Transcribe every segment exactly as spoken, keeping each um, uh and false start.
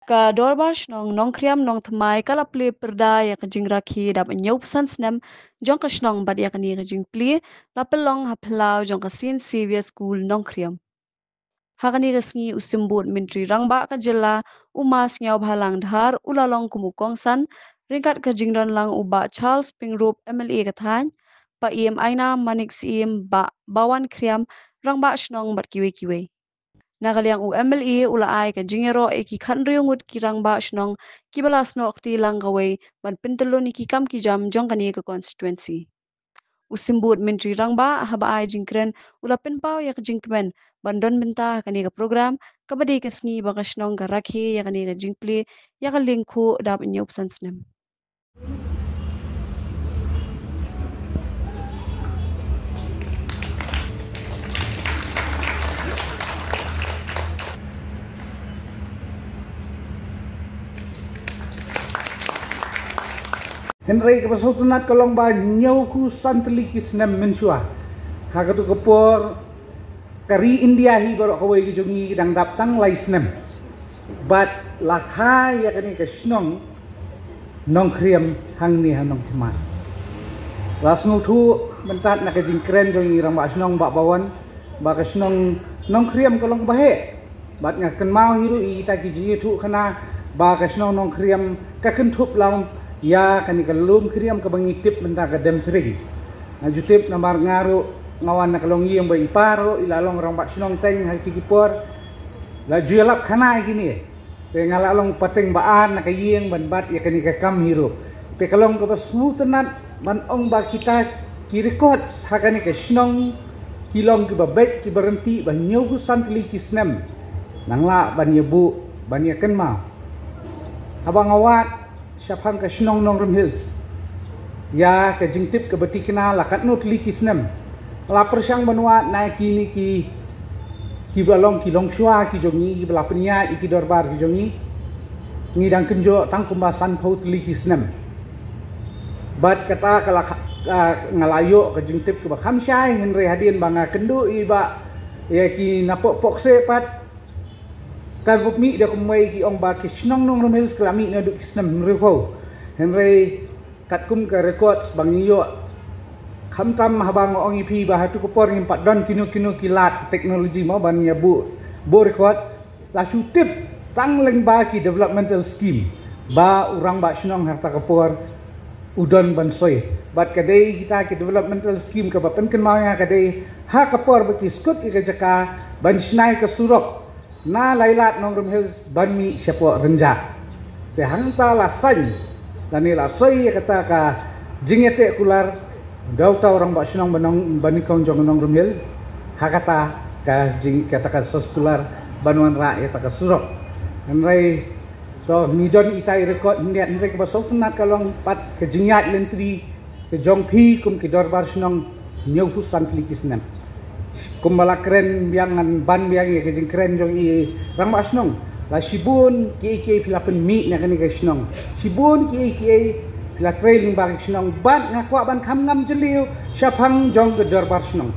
Ka Dorbar Shnong Nongkhriam Nongthymmai ka la plie pyrda ïa ka jingrakhe dap hynñiewphew san snem jong ka shnong bad ïa kane ka jingplie la pynlong ha phyllaw jong ka Saint Xavier School Nongkhriam. Ha kane ka sngi u Symbud Myntri Rangbah ka jylla u Ma Sniawbhalang Dhar u la long kum u kongsan ryngkat ka jingdon lang u Bah Charles Pyngrope M L A ka thaiñ, Bah Ïem Aina Manik Syiem, Bah Bawan Khriam, Rangbah Shnong bad kiwei kiwei. Na ka liang u M L A u la ai ka jingïaroh ïa ki khathynriew ngut ki rangbah shnong kiba la snoh kti lang kawei ban pyntyllun ïa ki kam ki jam jong kane ka constituency. U Symbud Myntri Rangbah haba ai jingkren u la pynpaw ïa ka jingkmen ban don bynta ha kane ka program kaba dei ka sngi ba ka shnong ka rakhe ïa kane ka jingplie ïa ka lyngkhuh dap hynñiewphew san snem. Hynrei kaba sngewtynnat ka long ba hynñiewphew san tylli ki snem mynshuwa, ha katu ka por ka ri India hi baroh kawei ka jong ngi dang dap tang lai snem. Bad la kha ïa kane ka shnong Nongkhriam hangne ha Nongthymmai. La sngewthuh mynta na ka jingkren jong i Rangbah Shnong Bah Bawan ba ka shnong Nongkhriam ka long ba heh. Bad nga kynmaw hi ruh ïa kita ki jingïathuhkhana ba ka shnong Nongkhriam ka kynthup lang ïa kane ka lum Khriam kaba ngi tip mynta ka Demsring. Nga ju tip namar nga ruh nga wan na ka longïing ba i pa ruh i la long rangbah shnong teng ha kiti ki por. La ju ïalap khana ïa kine. Te nga la long pateng ba ar na ka ïing ban bat ïa kane ka kam hi ruh. Te ka long kaba sngewtynnat ban ong ba kita ki records ha kane ka shnong ki long kiba beit kiba ryntih ba hynñiewphew san tylli ki snem. Nang lah ban ïa buh ban ïa kynmaw. Haba nga wad shaphang ka shnong Nongrum Hills ïa ka jingtip kaba tikna la katno tylli ki snem. La pyrshang ban wad na kine ki kiba long ki longshuwa ki jong ngi kiba la pynïaid ïa ki dorbar ki jong ngi. Ngi dang kynjoh tang kumba sanphew tylli ki snem. Bad kata ka la kha-, ka, nga la ïoh ka jingtip kaba kham shai hynrei hadien ba nga kynduh ïa ba ïa ki napoh Pokse pat ka bup mih da kumwei ki ong ba ki shnong Nongrum Hills ka la mih naduh ki snem hynriewphew. Hynrei katkum ka records ba ngi ïoh khamtam haba nga ong ïa phi ba ha tu ka por ngim pat don kino kino ki lad technology mo ban ïa buh buh records. La shu tip tang lyngba ki developmental scheme ba u rangbah shnong ha ta ka por u don ban soi. Bad ka dei kita ki developmental scheme kaba pynkynmaw ïa nga ka dei ha ka por ba ki skud ïa ka jaka ban shna ïa ka surok na Lailad Nongrum Hills ban mih shapoh Rynjah. Te hangta la sign lane la soi ïa kata ka jingïateh kular da uta u rangbah shnong ba nong, ba nyngkong jong Nongrum Hills ha kata ka jing, kata ka soskular ban wanrah ïa kata ka surok. Hynrei to ngi don ita i record hynrei, hynrei kaba sngewtynnat ka long pat ka jingïaid lynti ka jong phi kum ki dorbar shnong hynñiewphew san tylli ki snem. Kumba la kren biang ngan ban biang ïa ka jingkren jong i rangbah shnong. La shibun kiei kiei phi la pynmih na kane ka shnong. Shibun kiei kiei phi la trei lyngba ka shnong bad nga kwah ban kham ngam jylliew shaphang jong ka dorbar shnong.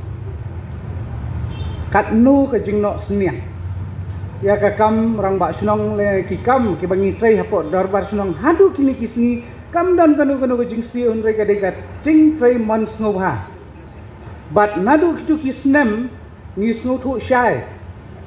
Katno ka jingnoh synñiang ïa ka kam rangbah shnong lane ki kam kiba ngi trei hapoh dorbar shnong haduh kine ki sngi. Kam don kano kano ka jingsiew hynrei ka dei ka jingtrei mon sngewbha. Bad naduh kitu ki snem ngi sngewthuh shai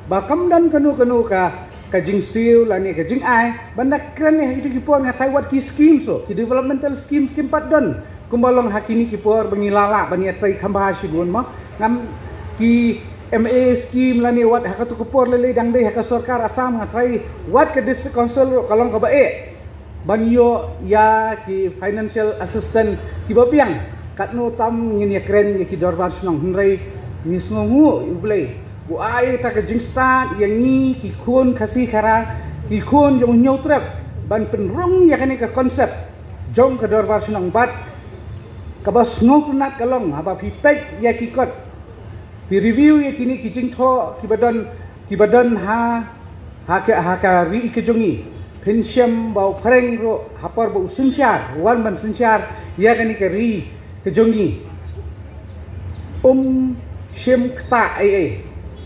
ba kam don kano kano ka, ka jingsiew lane ka jingai ban da kren ïa kitu ki por nga tharai wat ki scheme so ki developmental scheme kim pat don kumba long ha kine ki por ba ngi lah lah ban ïatrei kham bha shibun mo. Ngam ki M A scheme lane wat ha katu ka por lei lei dang dei ha ka sorkar Assam nga tharai wat ka district council ruh ka long kaba eh ban ïoh ïa ki financial assistance kiba biang. Katno tam ngin ïakren ïa ki dorbar shnong hynrei ngi sngewnguh ïa U Blei u ai ta ka jingstad ïa ngi ki khun Khasi Khara, ki khun jong u Hynñiewtrep ban pynrung ïa kane ka concept jong ka dorbar shnong. Bad kaba sngewtynnat ka long haba phi peit ïa ki kot, phi review ïa kine ki jingthoh kiba don, kiba don ha, ha ka, ha ka ri ka jong ngi. Phin shem ba u phareng ruh ha por ba u synshar, wan ban synshar ïa kane ka ri ka jong ngi, um shym ktah ei ei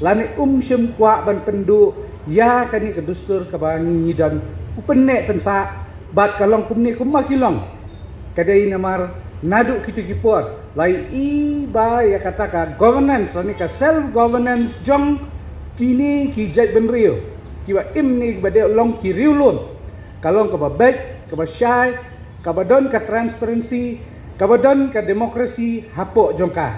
lane um shym kwah ban pynduh ïa kane ka dustur kaba ngi don U pynneh pynsah bad ka long kumne kumba ki long. Ka dei namar naduh kito ki por la i ba ïa kata ka governance lane ka self governance jong kine ki jaitbynriew kiba im ne kiba dei long ki riewlum, ka long kaba beit, kaba shai, kaba don ka transparency, kaba don ka democracy hapoh jong ka.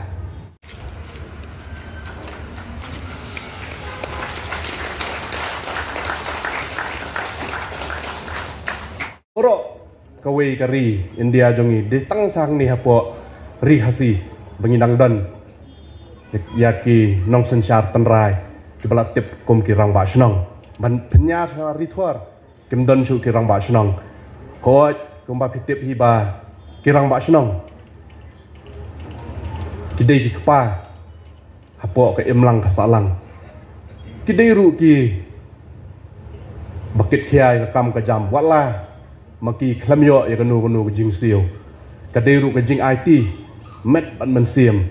Baroh kawei ka ri India jong ngi, dei tang sa hangne hapoh ri Khasi ba ngi dang don ïa ki nongsynshar tynrai kiba la tip kum ki rangbah shnong. Ban pynïar sha ri Thor kim don shuh ki rangbah shnong. Hooid, kumba phi tip hi ba ki rangbah shnong ki dei ki kpa hapoh ka imlang ka sahlang. Ki dei ruh kiba kit khia ïa ka kam ka jam, wat la ma ki khlem ïoh ïa kano kano ka jingsiew. Ka dei ruh ka jingaiti met bad mynsiem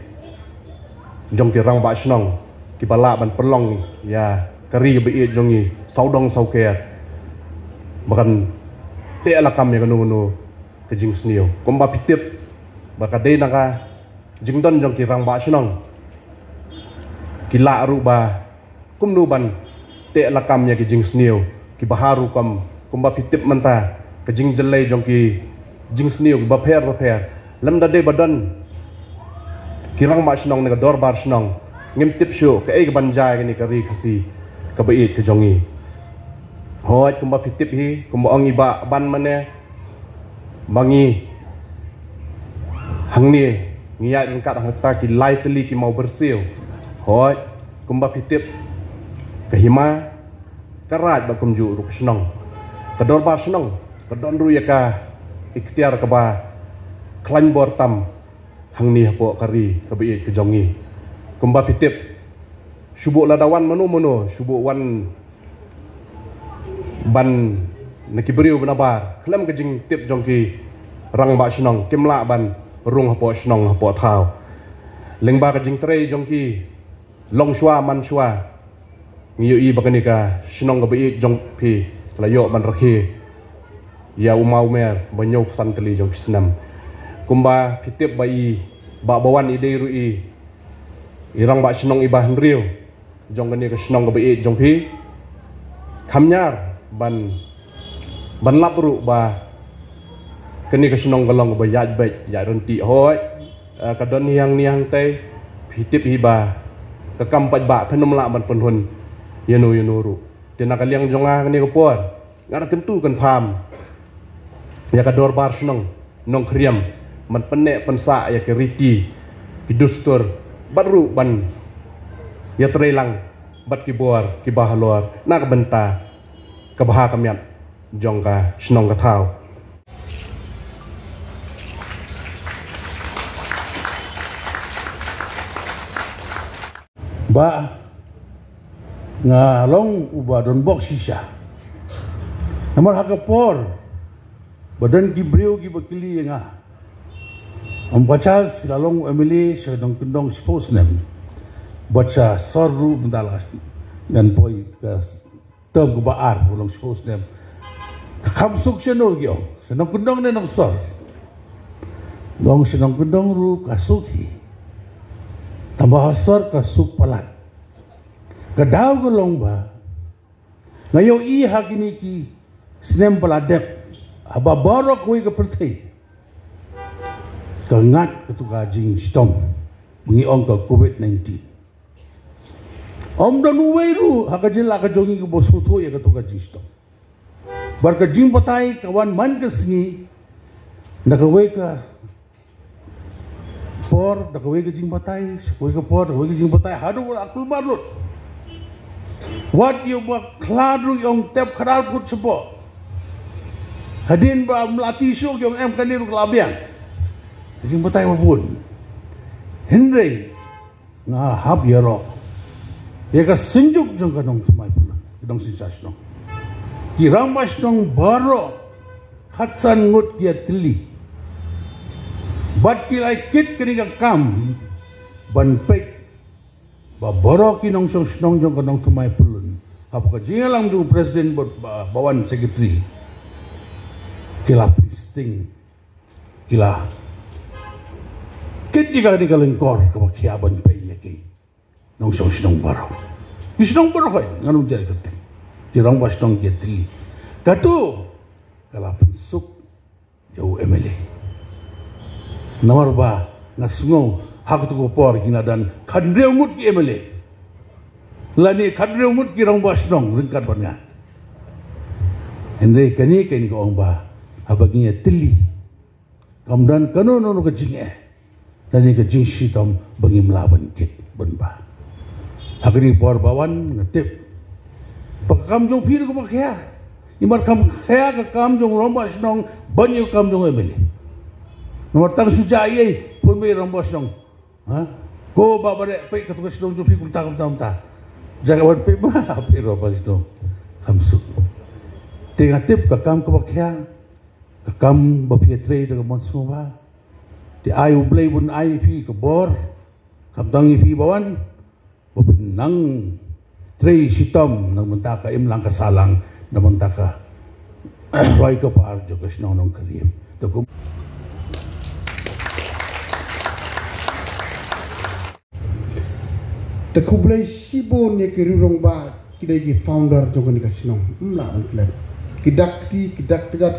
jong ki rangbah shnong kiba lah ban pynlong ïa ka ri kaba ïeit jong ngi sawdong sawker ba kan teh lakam ïa kano kano ka jingsniew. Kumba phi tip ba ka dei na ka jingdon jong ki rangbah shnong, ki lah ruh ba kumno ban teh lakam ïa ki jingsniew kiba ha rukom. Kumba phi tip mynta, ka jingjyllei jong ki jingsniew kiba pher bapher, lymda dei ba don ki rangbah shnong ne ka dorbar shnong, ngim tip shuh kaei kaban jia ïa kane ka ri Khasi kaba ïeit ka jong ngi. Hooid, kumba phi tip hi, kumba ong i Bah Ban mynne, ba ngi hangne ngi ïaid ryngkat hangta ki lai tylli ki mawbyrsiew. Hooid, kumba phi tip, ka hima ka raid bad kumjuh ruh ka shnong, ka dorbar shnong ka don ruh ïa ka iktiar kaba khlaiñ bor tam hangne hapoh ka ri kaba ïeit ka jong ngi. Kumba phi tip, shu buh lada wan mano mano, shu buh wan ban na ki briew ba nabar, khlem ka jingtip jong ki rangbah shnong kim lah ban rung hapoh shnong hapoh thaw. Lyngba ka jingtrei jong ki longshuwa manshuwa, ngi ïohi ba kane ka shnong kaba ïeit jong phi ka la ïoh ban rakhe ïa u maw mer ba hynñiewphew san tylli jong ki snem. Kumba phi tip ba i Bah Bawan i dei ruh i i rangbah shnong iba hynriew jong kane ka shnong kaba ïeit jong phi. Kham ñiar ban ban lap ruh ba kane ka shnong ka long kaba ïaid beit ïaid ryntih. Hooid, eh, ka don hi hangne hangtai, phi tip hi ba ka kam paidbah phin ym lah ban pynhun ïano ïano ruh. Te na ka liang jong nga kane ka por nga da kyntu kynpham ïa ka dorbar shnong Nongkhriam ban pynneh pynsah ïa ki riti ki dustur bad ruh ban ïatreilang bad ki bor kiba halor na ka bynta ka bha ka miat jong ka shnong ka thaw. Bah, nga long uba don bok shisha. Namar ha ka por ba don ki briew kiba kylli ïa nga, Bah Charles, phi la long M L A sha nongkyndong shiphew snem, bad sha sor ruh mynta la ngan poi ka term kaba ar, ba long shiphew snem. Ka kham suk shano ki ong, sha nongkyndong ne nongsor? Nga ong sha nongkyndong ruh ka suk hi, tangba ha sor ka suk palat. Ka daw ka long ba nga ïohi ha kine ki snem ba la dep, haba baroh kawei ka pyrthei ka ngat kato ka jingshitom ba ngi ong ka Covid nineteen. Ym don uwei ruh ha ka jylla ka jong ngi kaba sngewthuh ïa kato ka jingshitom. Bad ka jingbatai ka wan man ka sngi na kawei ka por da kawei ka jingbatai, kawei ka por da kawei ka jingbatai, haduh ba la kulmar lut. Wat ïa ba khlad ruh ïong tep khadar phut shapoh. Hadien ba mlati shuh ïong em kane ruh ka la biang. Ka jingbatai ba bun. Hynrei nga hap ïaroh ïa ka synjuk jong ka nongthymmai pyrlun, ka nongsynshar shnong. Ki rangbah shnong baroh khatsan ngut ki ïatylli bad ki la kit kane ka kam ban peit ba baroh ki nongshong shnong jong ka nongthymmai pyrlun, hapoh ka jingïalam jong u president bad ba, ba wan secretary, Ki la pynsting, ki la kit ïa kane ka lyngkor kaba khia ban peit ïa ki nongshong shnong baroh. Ki shnong baroh, hooid, ngan ym jer kyrteng. Ki rangbah shnong ki tylli. Katu ka la pynsuk ïa u M L A. Namar ba nga sngew ha katu ka por ki la don khadhynriew ngut ki M L A, lane khadhynriew ngut ki rangbah shnong ryngkat bad nga. Hynrei kane ka ong ba haba ngi ïatylli, kam don kano kano ka jingeh lane ka jingshitom ba ngim lah ban kit ban bah. Ha kane ka por ba wan nga tip ba ka kam jong phi ruh kaba khia. Namar kam khia ka kam jong u rangbah shnong ban ïa ka kam jong u M L A. Namar tang shu jia ei ei, phone beit rangbah shnong. Ha? Ko Bah Bareh, peit katu ka shnong jong phi kumta kumta kumta. Jia ka wan peit, ba peit rangbah shnong. Kam suk. Te nga tip ka kam kaba khia, ka kam ba phi ïatrei da ka mon sngewbha. Te ai U Blei un ai ïa phi ka bor, khamtam ïa phi ba wan, ba phin nang trei shitom na ka bynta ka imlang ka sahlang, na ka bynta ka roi ka par jong ka shnong Nongkrem. Te kum Te khublei shibun ïa ki riew rangbah, ki dei ki founder jong kane ka shnong. Ym lah ban klet. Ki dak kti, ki dak kjat.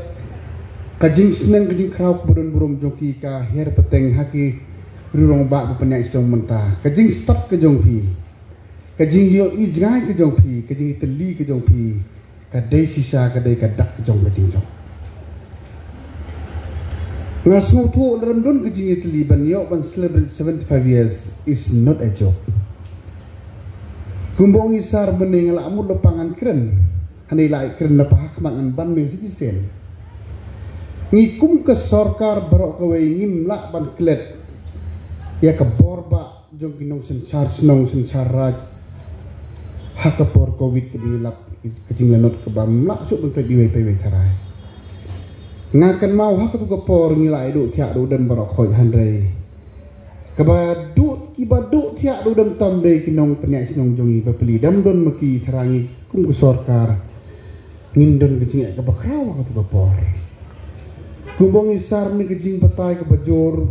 Ka jingsneng, ka jingkhraw kaba don burom jong ki ka hiar pateng ha ki riew rangbah ba pynïaid shnong mynta. Ka jingstad ka jong phi, ka jingïohi jngai ka jong phi, ka jingïatylli ka jong phi, ka dei shisha, ka dei ka dak jong ka jingjop. Nga sngewthuh lada ym don ka jingïatylli, ban ïoh ban celebrate seventy-five years is not a joke. Kumba ong i Sar mynne, nga la mut lypa ngan kren, hynrei la kren lypa ha khmat ngan ban meng shisien. Ngi kum ka sorkar baroh kawei ngim lah ban klet ïa ka bor bah jong ki nongsynshar shnong synshar raij ha ka por Covid kaba ngi lap, ka jinglanot kaba ym lah shuh ban peit iwei pa iwei tharai. Nga kynmaw ha katu ka por ngi la ïa duh thiah duh dem baroh khoit, hynrei kaba duh, kiba duh thiah duh dem tam dei ki nongpynïaid shnong jong ngi. Bapli, da ym don ma ki tharai ngi kum ka sorkar ngin don ka jingeh kaba khraw ha katu ka por. Kumba ong i Sar mynne, ka jingbatai kaba jur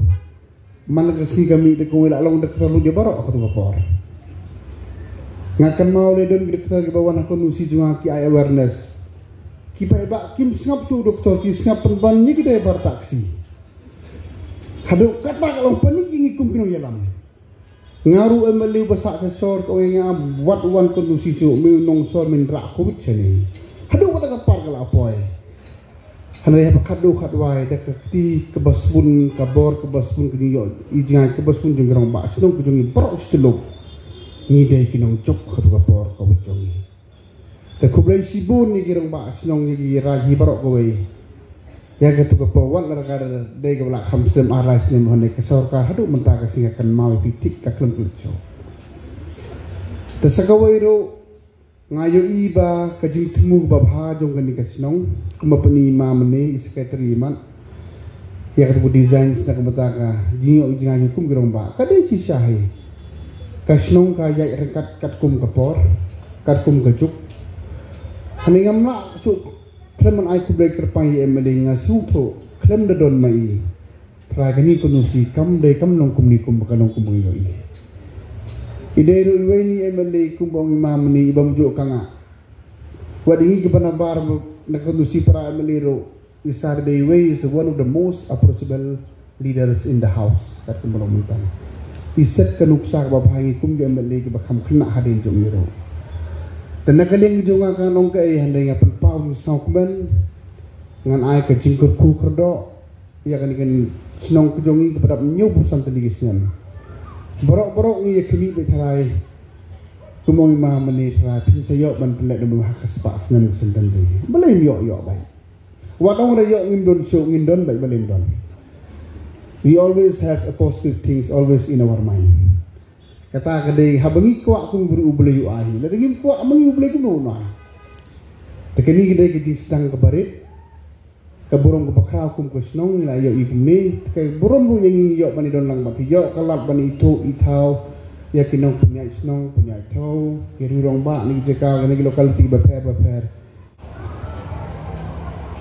man la ka sngi ka mih, da kawei la long doktor lut ïa baroh ha katu ka por. Nga kynmaw lei don ki doktor kiba wan ha ka nursing jong nga, ki ai awareness. Ki paidbah kim sngap shuh doktor, ki sngap pynban ïa ki driver taxi. Haduh katta ka long panik ïa ngi kum ki nongïalam. Nga ruh M L A uba sah ka shor, ka ong ïa nga, wat wan constituency shuh, me u nongsor, men rah Covid shane. Haduh katta ka par ka la poi. Hynrei haba khatduh khatwai, da ka kti kaba sbun, ka bor kaba sbun, ka jingïohi jngai kaba sbun jong ki rangbah shnong ka jong ngi baroh shi tyllup, ngi dei ki nongjop ha katu ka por Covid jong ngi. Te khublei shibun ïa ki rangbah shnong, ïa ki raij hi baroh kawei. Ïa katu ka por, wat la ka dei kaba la kham snem ar lai snem, hynrei ka sorkar haduh mynta ka sngi ka kynmaw ïa phi thik, ka khlem klet shuh. Te sa kawei ruh, nga ïohi ba ka jingthmu kaba bha jong kane ka shnong, kumba pyni i Ma Mane, i secretary, i mat ïa katu ka design, na ka bynta ka jingïohi jngai kum ki rangbah, ka dei shisha hi. Ka shnong ka ïaid ryngkat katkum ka por, katkum ka juk. Hynrei ngam lah shuh khlem ban ai khublei kyrpang ïa i M L A, nga sngewthuh khlem da don ma i, tharai kane ka constituency kam dei, kam long kumne kumba ka long, kumba ngi ïohi. I dei ruh iwei na i M L A, kumba ong i Ma Mane, i bym ju kangah. Wat ïa ngi kiba nabar na ka constituency para M L A ruh, i Sar dei iwei, is one of the most approachable leaders in the house, katkum ba long mynta. I set ka nuksa kaba bha ïa ngi kum ki M L A kiba kham khynnah hadien jong ngi ruh. Te na ka liang jong nga, kan ong kaei, hynrei nga pynpaw jingsngewkmen, ngan ai ka jingkyrkhu kyrdoh ïa kane ka shnong ka jong ngi kaba dap hynñiewphew san tylli ki snem. Baroh baroh ngi ïa khmih beit tharai, kumba ong i Ma Mane, tharai phin sa ïoh ban pynleit da u ha ka spah snem ka centenary. Balei ym ïoh, ïoh beit. Wat ong re ïoh, ngim don shuh, ngin don beit, balei ym don. We always have a positive things always in our mind. Kata ka dei haba ngi kwah kum u briew, U Blei u ai hi. Lada ngim kwah ma ngi, U Blei kumno un ai? Te kane ka dei ka jingsdang kaba rit, ka burom kaba khraw kum ka shnong, ngi la ïohi kumne. Te ka burom ruh ïa ngi, ïoh ban ïadon lang bad phi, ïoh ka lad ban ithuh ithaw ïa ki nongpynïaid shnong pynïaid thaw, ki riew rangbah na ki jaka, na ki locality bapher bapher.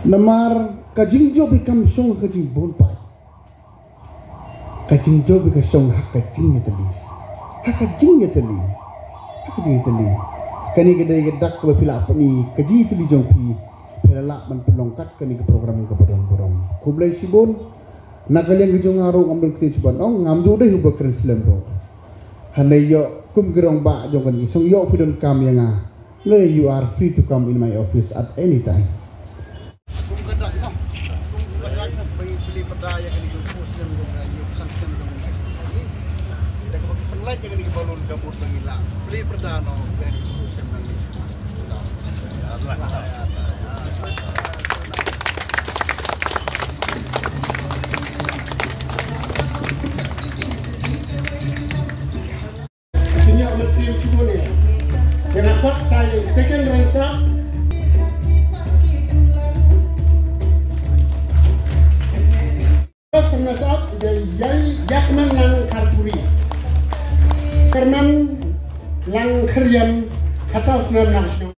Namar Ka jingjop hi kam shong ha ka jingbun paid. Ka jingjop hi ka shong ha ka jingïatylli. Ha ka jingïatylli. Ha ka jingïatylli. Kane ka dei ka dak kaba phi lah pyni ka jingïatylli jong phi. Phi la lah ban pynlong kat kane ka program kaba don burom. Khublei shibun. Na ka liang ka jong nga ruh ngam don ktien shuh ban ong, ngam ju dei uba kren slem ruh. Hangne ïoh kum ki rangbah jong kane ka shnong, ïoh phi donkam ïa nga. Lei, you are free to come in my office at any time. Kum ka dak noh. Kum ka dak noh, ba ngi plie pyrda ïa kane ka pus lem jong ngi, ïa ka san snem jong ngi. Da kaba ki pynlait ïa kane ka balloon ka mut ba ngi lah plie pyrda noh ïa kane ka pus lem jong ngi. Senior Muslim Shibun. Kena kot saya second runner up. First runner up, Yai Yakman Lang Kharpuri. Kerman Lang Khriam, Khatsau Snam National.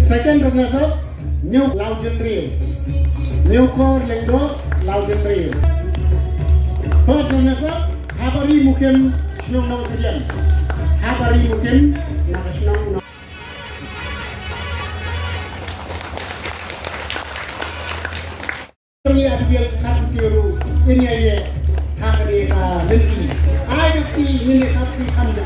Second runner up, New Laujin Rio. New Kor Lengdo, Laujin Rio. First runner up, Habari Mukim, Shnong Nong Kadian. Habari Mukim, Naka Shnong Nong. Ni a bial sa tu tiru ini aye ha kare ka lenti. Ai ka ti ini ka ti kam da.